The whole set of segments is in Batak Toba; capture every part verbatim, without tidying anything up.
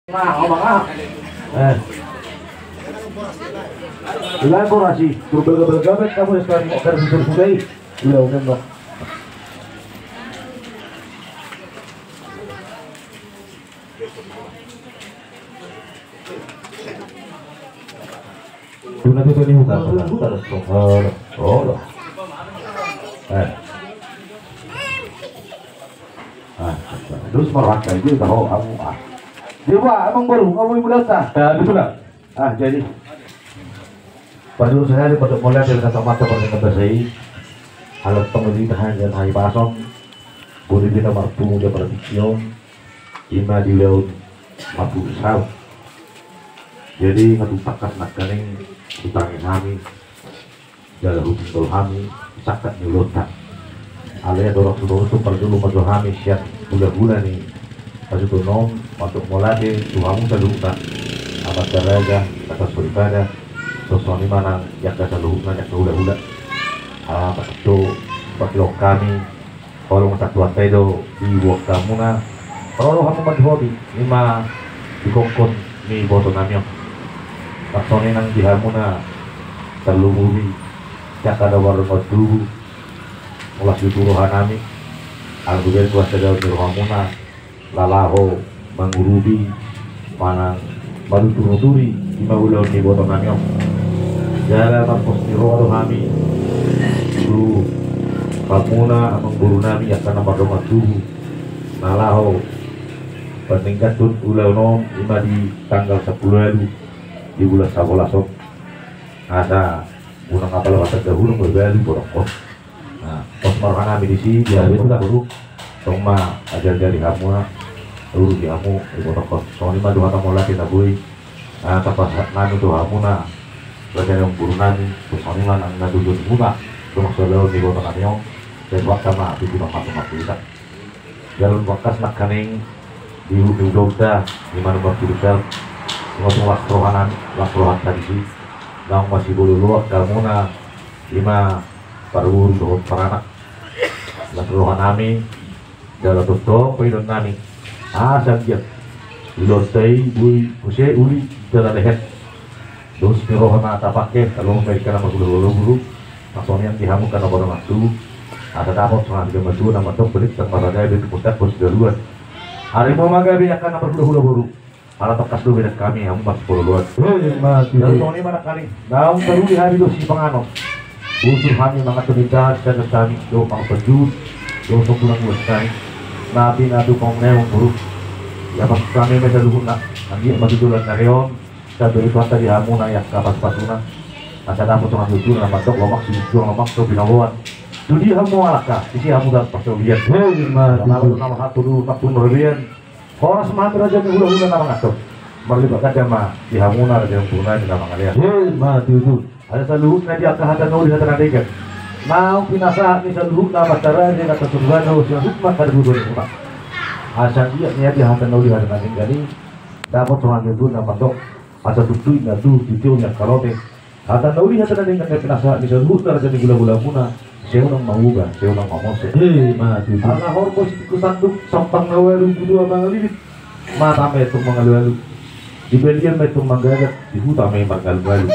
Nah, ngomong ah. Eh. Ulaon borasi, turun balga-balga bet kamu sekarang mau kerja sudah sudah. Ulaon memang. Tuna tu tuni huta. Oh, oh. Eh. Ah, terus maraka itu tahu kamu ah. Dia buat emang baru kamu ibu data. Ya, betul lah. Ah, jadi. Pada saya di pondok mulia dari kata mata pada kata saya. Alat pengelitahan dan hai pasong. Boleh kita marpungu dia pada pikion. Ima di laut mabuk saut. Jadi, nga tung tangkas nangkaning hutangi hami, jala hutundol hami, sangkap ni ulaonta. Alai dorang sudah tu parjolo majo hami sian hula-hula ni pasutunon, untuk molate tu hamu saluhutna, amanta raja, kata soripada, sosoni manang, jaka saluhutna, jaka hula-hula. Ah, paketo, paketo kami, Holong satuan tai do di buang hamuna. Parolo hamu mandihobi ima di kongkon ni boto nami on. Maksoni nang di hamuna tarlumobi jaka na marrongot tubu. Mulas di turu hanami. Albu dari kuasa daun di rohamuna. Lalaho mangurupi manang marutur-uturi ima ulaon ni boto nami on. Jala marpos ni roha do hami tu hamuna amang boru nami angka na mardongan tubu na laho maninggathon ulaon on ima di tanggal sampulu ualu di bulan sabolas on. Asa unang apala matan dahulu marbalik boto on. Nah, pos ma roha nami disi di hamu. Tong ma ajari-jari hamu, urupi hamu, ibotohon. Songon i ma do hata mauliate na boi tapasahat nami tu hamuna, raja ni amang boru nami. Songon i ma nang na tujuan muna, tu maksud ni boto nami on. Jadi waktu ma tutu na matu-matu kita. Jalan bakas nangkaning di hulu ni ulaonta, di mana berturusan. Ngomong las roha nami, las roha tadi si. Nang masih bololoak hamuna, ima parboru dohot paranak. Las roha nami, jala tongtong paidoan nami. Asa anggiat ulaonta i boi muse uli jala lehet. Dos ni roha na tapake, talo mereka na marhula-hula boru. Maksoni nang di hamu angka na boru nami tu. Asa dapot songon angka matua na mandok belit tang maragabe tu pusat pos daluan. Ari mo magabe angka na marhula-hula boru. Ala tangkas do bedak hami hamu marhula-hula. Ima tutu. Jala songon i ma nangkaning. Naung taruli hami do sipanganon. Usur hami mangan tu minta sian hami do mangan panjut. Do sombunang uas nami. Napi na tu pangmune mamburu. Ia pas kami mesa luhutna. Anggiat ma tu dolan na reon. Saberi Tuhanta di hamu na ia kapas-pasuna. Asa dapot songon tutu na mandok lomak si tuang lomak so binaboan. Tu dia hamu alaka, isi hamu dapat pasaulian. Ima tutu. Nama hatu dulu tak pun berlebihan. Horas ma hami raja ni hula-hula na mangatur. Marlipat ganda ma di hamuna raja ni hula-hula na mangalean. Ima tutu. Ada saluhutna di angka hata na uli hata na denggan. Naung pinasahat ni saluhutna amanta raja na tasurgana sian hutma kada budo ni hutma. Asa ia ni angka hata na uli hata na denggan i. Dapot songon tutu na mandok. Asa tutu inna tu titi on ni angka lote. Hata na uli hata na denggan na pinasahat ni saluhutna raja ni hula-hula muna. Seunang manguga, seunang mamose. Ima tutu. Ala horbo sitikku sanduk, sampang na ualu, budua mangalilip. Mata ma i tong mangalu-alu. Di balian ma i tong manggagat, di huta ma i margalu-galu.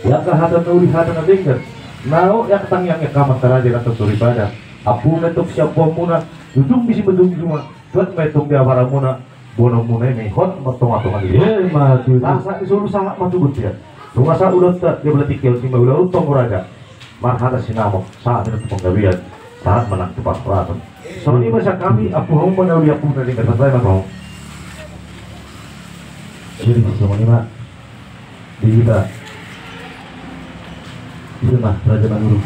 Ia angka hata na uli hata na denggan. Nao ia angka tangiang ia angka amanta raja na tarsoripada. Ampu ma i tong siampuan muna. Dudung bisi ma dudung juma. Tuat ma i tong di abaramuna. Bonomuna i ma i hot martonga-tonga ni. Ima tutu. Sahat ni solu sahat ma tu bontean. Nunga sahat ulaonta di bala tingki on, ima ulaon tong raja. Marhata sinamot sahat ma tu panggabean. Sahat ma nang tu parhorasan. Songon i ma sian hami, ampu hamu ma na uli, ampu na denggan, pasahat ma tu hamu. Jadi songon i ma. Di hita. Ise ma raja manurut.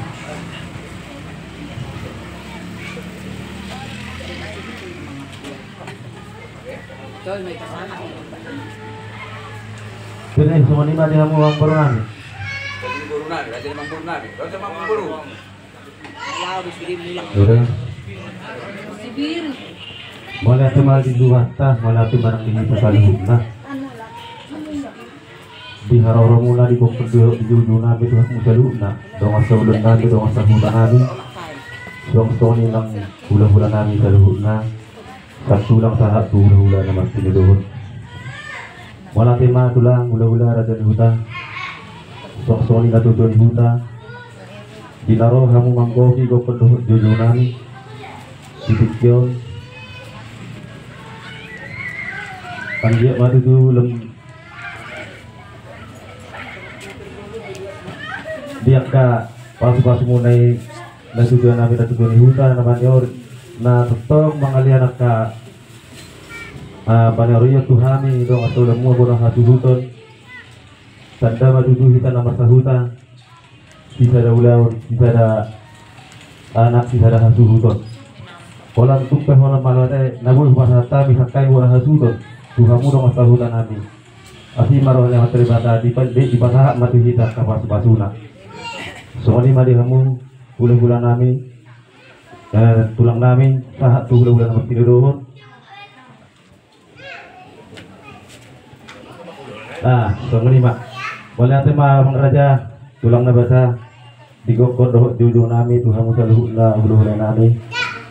Jadi songon i ma di hamu amang boru nami. Jadi boru nami, raja ni amang boru nami. Raja ni amang boru. Udah. Mauliate ma di Tuhanta, mauliate ma nang di hita saluhutna. Di haroro muna, di pongki, di joujou nami tu hamu saluhutna. Dongan saulaon nami, dongan sahuta nami. Suang songon i nang hula-hula nami saluhutna. Santulang sahat tu hula-hula na martinodohon. Mauliate ma tulang, hulahula, raja ni huta. Suang songon i natuatua ni huta. Di na ro hamu manggohi gokhon dohot joujou nami di tingki on. Anggiat ma tutu lem di angka pasupasumuna i, natuatua nami, natuatua ni huta na maniori, na tongtong mangalean angka, ah, paniorion tu hami, dongan saulunmuna bona hasuhuton. Tanda ma tutu hita na marsahuta, sisada ulaon, sisada anak, sisada hasuhuton. Holan tung pe holan mauliate na boi hupasahat hami sangkahing bona hasuhuton tu hamu dongan sahuta nami. Asi ma roha ni Amanta Debata, dipa-, di-, dipasahat ma tu hita angka pasupasuna. Songon i ma di hamu hulahula nami, eh, tulang nami, sahat tu hulahula na martinodohon. Nah, songon i ma. Mauliate ma amang raja, tulang na basa, di gokhon dohot joujou nami tu hamu saluhutna hulahula nami.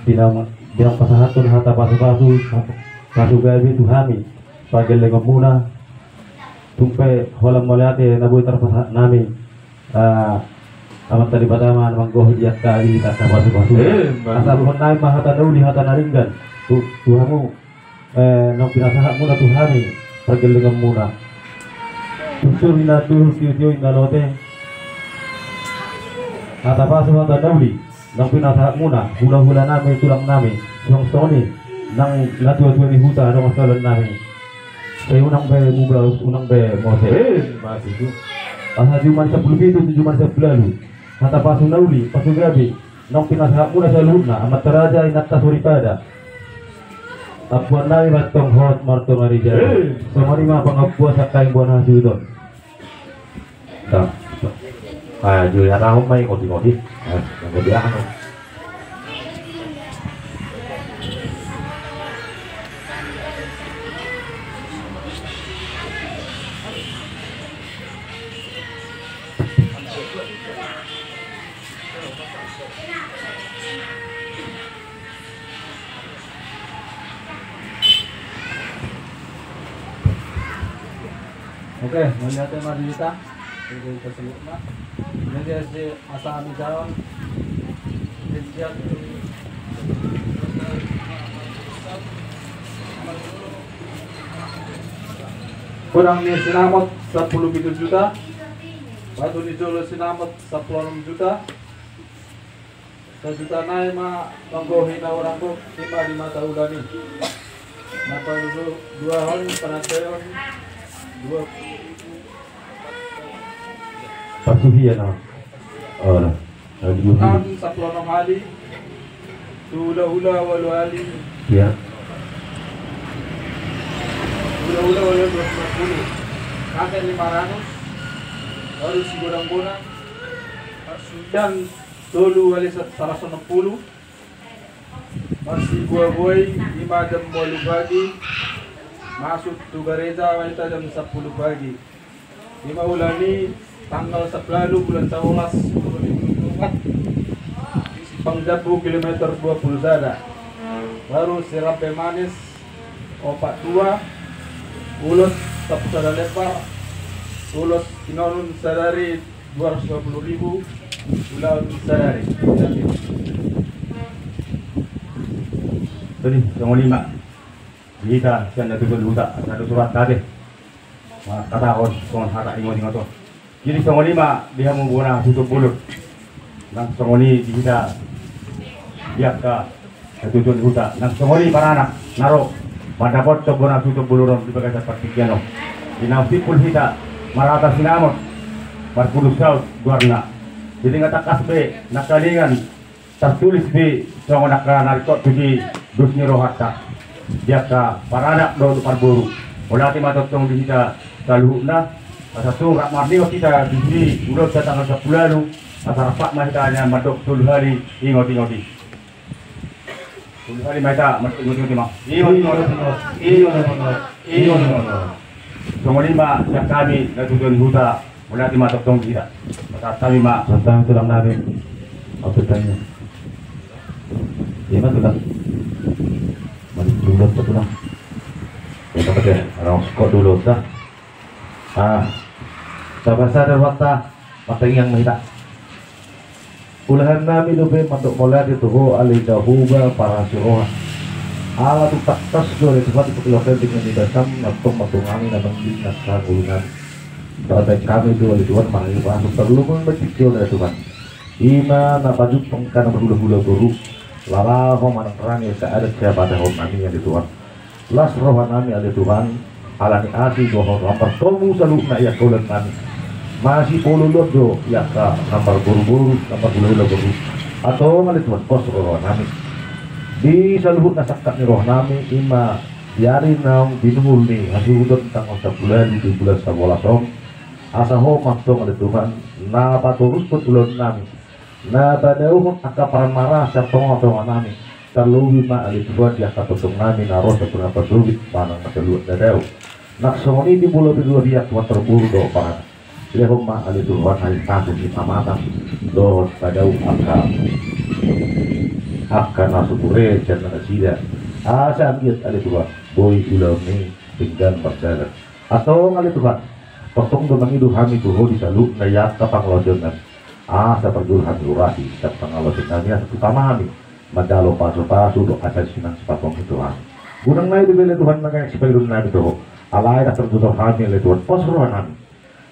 Di na, di na pasahathon hata pasupasu, pasugabe tu hami, pargellengonmuna. Tung pe holan mauliate na boi tarpasahat nami, ah, Amanta Debata ma na manggohi di angka, di angka pasupasu. Eh, bagus. Asa dohonon nami ma hata na uli, hata na denggan tu, tu hamu, eh, naung pinasahatmuna tu hami, pargellengonmuna. Tutu di na tuhu tiotio inna lote. Hata pasu, hata na uli naung pinasahatmuna, hulahula nami, tulang nami, suang songon i nang natuatua ni huta, dongan sahuta nami. Sai unang be muba, unang be mose. Eh, masitu. Aha, jumadi sampulu pitu, jumadi sampulu ualu. Hata pasu na uli, pasugabe naung pinasahatmuna saluhutna, amanta raja, inanta soripada. Ampuan nami ma antong hot martonga rijal. Eh. Songon i ma pangampuan sangkahing bona hasuhuton. Nah. Ah, jadi arahon ma i, ngodi-ngodi. Ah, ngodi, ah, no. Oke, mauliate ma di hita. Jadi, asa hami jawab. Godang ni sinamot sampulu pitu juta. Batu ni jolo sinamot sampulu onom juta. Sajuta nai ma manggohi na hurang gok, i ma di mata ulaon i. Na paduahon panandaion dua pulu ribu. Pasuhi ya, no. Oh, no. Nah, di guru. Utang sampulu onom hali. Tu hulahula walu hali. Iya. Hulahula walu hali dua ratus lima puluh. Kakek lima ratus. Baru si godang-godang. Pasuhian tolu hali sa-, saratus onom pulu. Marsibuabua i, i ma jam walu pagi. Masuk tu gareja ma hita jam sampulu pagi. I ma ulaon i tanggal sampulu ualu bulan sabolas dua ribu dua puluh empat. Simpang Jambu kilometer dua pulu sada. Baru Sirambe Manis opat dua. Ulos sampulu sada lembar. Ulos Tinonun sadari dua ratus dua puluh ribu, ulaon sadari. Jadi, songon i ma. Di hita sian natuatua ni huta, satu surat tadi. Mangkatahon songon hata ingot-ingot on. Jadi songon i ma di hamu bona hasuhuton bolon. Nang songon i di hita, di angka natuatua ni huta, nang songon i paranak na ro mandapothon bona hasuhuton bolon on di bagasan partingkian on. Di na simpul hita marhata sinamot, marpudun saut goarna. Jadi nga tangkas be nangkaningan tartulis be songon angka na ringkot tusi dos ni rohanta di angka paranak dohot parboru. Mauliate ma tongtong di hita saluhutna. Asa tung rap marningot hita di si ulaonta tanggal sampulu ualu, asa rap ma hita nian mandok tolu hali ingot-ingot i. Tolu hali ma hita mandok ingot-ingot i ma. Ingot-ingot. Ingot-ingot. Ingot-ingot. Songon i ma sian hami natuatua ni huta. Mauliate ma tongtong di hita. Pasahat hami ma. Pasahat hami tulang nami. Oke, tanya. Iya ma tulang. Mari dulu tulang. Ya, pakai orang skot dulu dah. Ah, sabar-sabar, Bapa, martangiang ma hita. Ulahan nami dope mandok mauliate tu Ho ale Jahowa parasi roha. Ala tung tangkas do ale Tuhan, dipakilokai dengan ni basam, na tong mandongani na manggiling na sangulungan. Tarbaen hami do ale Tuhan, marhite pasu parlumon ma tingki on ale Tuhan. Ima na pajumpang angka na marhulahula boru, laho manang rani angka adat sihabatahon nami ale Tuhan. Las roha nami ale Tuhan, ala ni asi do Ho martomu saluhutna i angka ulaon nami. Masipalua do i angka na marboruboru, na marhulahula boru. Antong ale Tuhan, pos roha nami. Di saluhutna sangkap ni roha nami, ima di ari naung binuhul ni hasuhuton tanggal sampulu ualu di bulan sabolas on. Asa Ho ma antong ale Tuhan, na patorushon ulaon nami. Na padauhon angka parmaraan sian tongatonga nami, tarlobi ma ale Tuhan di angka tongtong nami na ro sian bona pasogit manang na saluhut na dao. Nang songon i di molo piga dia Tuhan tarboru do parmaraan. Lehon ma ale Tuhan hahipason ni pamatang dohot padao angka, angka na so ture sian nasida. Asa anggiat ale Tuhan, boi ulaon ni pinggan marjalan. Antong ale Tuhan, tongtong do mangido hami tu Ho di saluhutna i angka pangalaosion nami. Asa parjolo hami urasi sian pangalaosion nami asa tu tama hami manjalo pasupasu dohot asa sinang sipatonggi tu hami. Godang nai dope ale Tuhan na gabe sipangidoan nami tu Ho. Alai ndang tarjalo hami ale Tuhan, pos roha nami.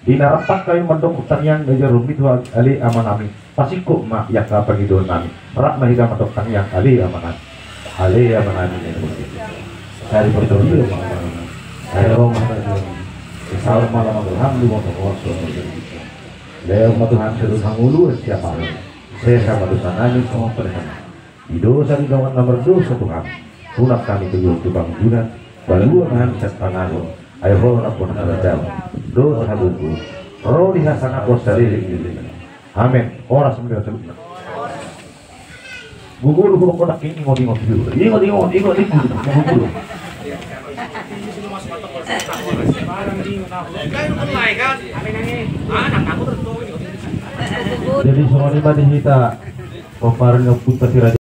Di na rap hami mandok tangiang na jarum i Tuhan ale Ama nami. Pasingkop ma i angka pangidoan nami. Rap ma hita mandok tangiang ale Ama nami. Ale Ama nami. Sari pertolio ma Ama nami. Sari roha ma hata Tuhan. Sesal malam aku hamdi motor kos. Lehon ma Tuhan seru sangulu siapa. Sesa ma dosa nami songon perhana. Di dosa ni dongan na mardosa Tuhan. Tulang hami tu jolo tu pangunjunan. Balua ma hami sian pangago. Ai Ho na pona harajaon. Dohot habubu. Ro di hasana posa lele lele. Amen. Horas mendera sebutna. Guguru guru kodak ini ingot ingot dulu. Ingot ingot ingot ingot. Guguru. Jadi songon i ma di hita. Pomparan nyoputa sira